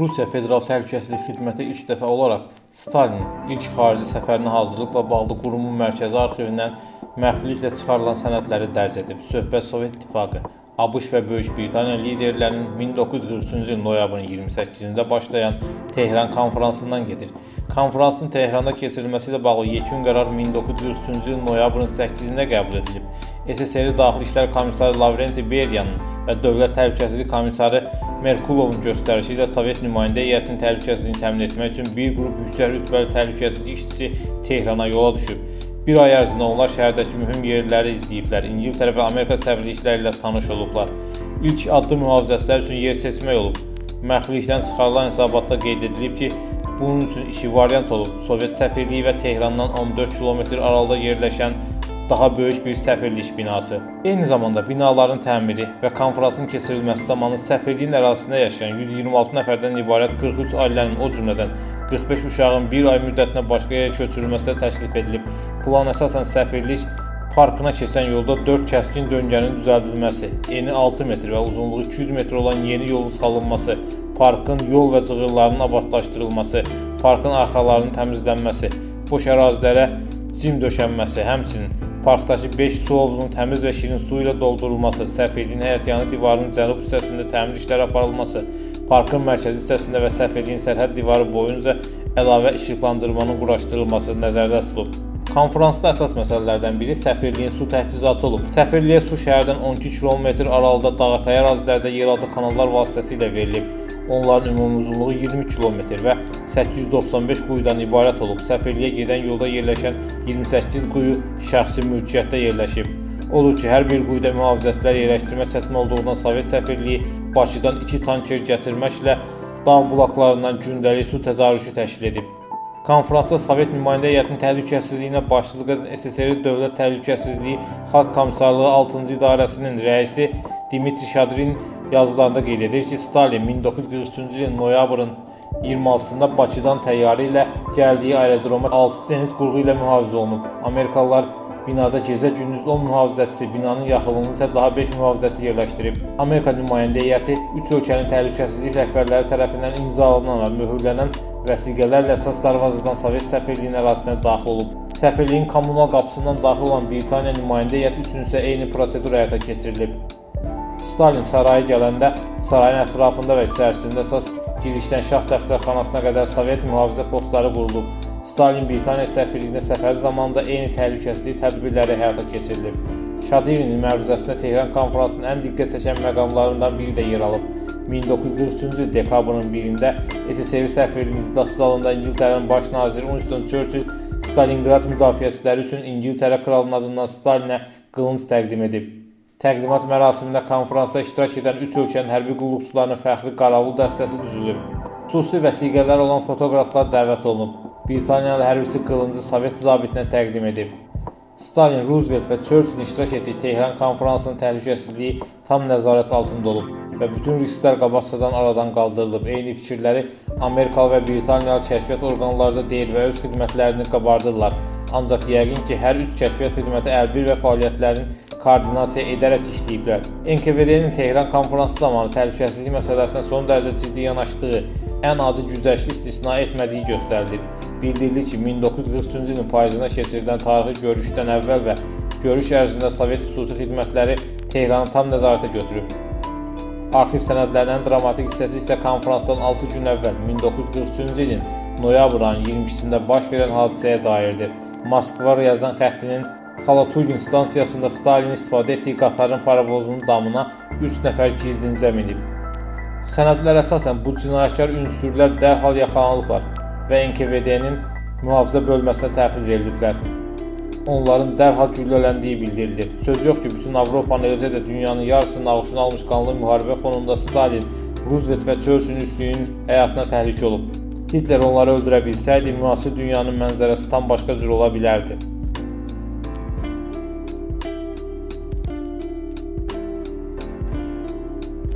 Rusiya Federal Təhlükəsizlik Xidməti ilk dəfə olaraq Stalinin ilk xarici səfərinə hazırlıqla bağlı qurumun mərkəzi arxivindən məxfiliklə çıxarılan sənədləri dərc edib. Söhbət Sovet İttifaqı, ABŞ və Böyük Britaniya liderlərinin 1943-cü il noyabrın 28-də başlayan Tehran konfransından gedir. Konfransın Tehranda keçirilməsi ilə bağlı yekun qərar 1943-cü il noyabrın 8-də qəbul edilib. SSR Daxili İşlər Komissarı Lavrenti Beriyanın və Dövlət Təhlükəsizlik Komissarı Merkulovun göstərişi ilə Sovet nümayəndə heyətinin təhlükəsizliyini təmin etmək üçün bir qrup yüksək rütbəli təhlükəsizlik işçisi Tehrana yola düşüb. Bir ay ərzində onlar şəhərdəki mühüm yerləri izləyiblər, İngiltərə və Amerika səfirlikləri ilə tanış olublar. İlk addım mühafizəçilər üçün yer seçmək olub. Məxfilikdən çıxarılan hesabatda qeyd edilib ki, bunun üçün iki variant olub. Sovet səfirliyi və Tehrandan 14 kilometr aralıda yerləşən daha böyük bir səfirlik binası. Eyni zamanda binaların təmiri və konfransın keçirilməsi zamanı səfirliyin ərazisində yaşayan 126 nəfərdən ibarət 43 ailənin, o cümlədən 45 uşağın bir ay müddətinə başqa yerə köçürülməsi də təklif edilib. Plan əsasən səfirlik parkına keçən yolda 4 kəskin döngənin düzəldilməsi, eni 6 metr və uzunluğu 200 metr olan yeni yolun salınması, parkın yol və cığırlarının abadlaşdırılması, parkın arxalarının təmizlənməsi, boş ərazilərə cim döşənməsi, həmçinin parkdakı 5 su hovuzunun təmiz və şirin su ilə doldurulması, səfirliyin həyətyanı divarının cənub hissəsində təmir işləri aparılması, parkın mərkəzi hissəsində və səfirliyin sərhəd divarı boyunca əlavə işıqlandırmanın quraşdırılması nəzərdə tutulub. Konfransda əsas məsələlərdən biri səfirliyin su təchizatı olub. Səfirliyə su şəhərdən 12 kilometr aralıda dağətəyi ərazilərdə yeraltı kanallar vasitəsilə verilib. Onların ümumi uzunluğu 20 kilometr və 895 quyudan ibarət olub. Səfirliyə gedən yolda yerləşən 28 quyu şəxsi mülkiyyətdə yerləşib. Odur ki, hər bir quyuda mühafizəçilər yerləşdirmək çətin olduğundan Sovet səfirliyi Bakıdan 2 tanker gətirməklə dağ bulaqlarından gündəlik su tədarükü təşkil edib. Konfransda Sovet nümayəndə heyətinin təhlükəsizliyinə başçılıq edən SSR Dövlət Təhlükəsizliyi Xalq Komissarlığı 6-cı İdarəsinin rəisi Dimitri Şadrin yazılarında qeyd edir ki, Stalin 1943-cü ilin noyabrın 26-sında Bakıdan təyyarə ilə gəldiyi aerodroma 6 zenit qurğu ilə mühafizə olunub. Amerikalılar binada gecə-gündüz 10 mühafizəçisi, binanın yaxınlığında isə daha 5 mühafizəçi yerləşdirib. Amerika nümayəndə heyəti 3 ölkənin təhlükəsizlik rəhbərləri tərəfindən imzalanan və möhürlənən vəsiqələrlə əsas darvazadan Sovet səfirliyinin ərazisinə daxil olub. Səfirliyin kommunal qapısından daxil olan Britaniya nümayəndə heyəti üçün isə eyni prosedur həyata keçirilib. Stalin saraya gələndə sarayın ətrafında və içərisində əsas girişdən şah dəftərxanasına qədər Sovet mühafizə postları qurulub. Stalin Britaniya səfirliyinə səfəri zamanında eyni təhlükəsizlik tədbirləri həyata keçirilib. Şadirinin məruzəsində Tehran konfransının ən diqqət çəkən məqamlarından biri də yer alıb. 1943-cü il dekabrın 1-də SSR səfirliyinin iclas zalında İngiltərənin baş naziri Winston Churchill Stalinqrad müdafiəçiləri üçün İngiltərə kralının adından Stalinə qılınc təqdim edib. Təqdimat mərasimində konfransda iştirak edən 3 ölkənin hərbi qulluqçularının fəxri qaravul dəstəsi düzülüb. Xüsusi vəsiqələr olan fotoqraflar dəvət olunub. Britaniyalı hərbiçi qılıncı Sovet zabitinə təqdim edib. Stalin, Roosevelt və Churchillin iştirak etdiyi Tehran konfransının təhlükəsizliyi tam nəzarət altında olub və bütün risklər qabaqcadan aradan qaldırılıb. Eyni fikirləri Amerikalı və Britaniyalı kəşfiyyat orqanları da deyir və öz xidmətlərini qabardırlar. Ancaq yəqin ki, hər üç kəşfiyyat xidməti əlbir və fəaliyyətlərini koordinasiya edərək işləyiblər. NKVD-nin Tehran konfransı zamanı təhlükəsizlik məsələsinə son dərəcə ciddi yanaşdığı, ən adi güzəştli istisna etmədiyi göstərilir. Bildirilir ki, 1943-cü ilin payızında keçirilən tarixi görüşdən əvvəl və görüş ərzində Sovet xüsusi xidmətləri Tehranı tam nəzarətə götürüb. Arxiv sənədlərinin ən dramatik hissəsi isə konfransdan 6 gün əvvəl 1943-cü ilin noyabr ayının 22-sində baş verən hadisəyə dairdir. Moskva-Ryazan xəttinin Xalatugin stansiyasında Stalin istifadə etdiyi qatarın paravozunun damına 3 nəfər gizlincə minib. Sənədlər əsasən bu cinayətkar ünsürlər dərhal yaxalanılıblar və NKVD-nin mühafizə bölməsinə təhvil veriliblər. Onların dərhal güllələndiyi bildirilir. Söz yox ki, bütün Avropanın, eləcə də dünyanın yarısının ağuşuna almış qanlı müharibə fonunda Stalin, Roosevelt və Churchillin üçlüyünün həyatına təhlükə olub. Hitler onları öldürə bilsəydi, müasir dünyanın mənzərəsi tam başqa cür ola bilərdi.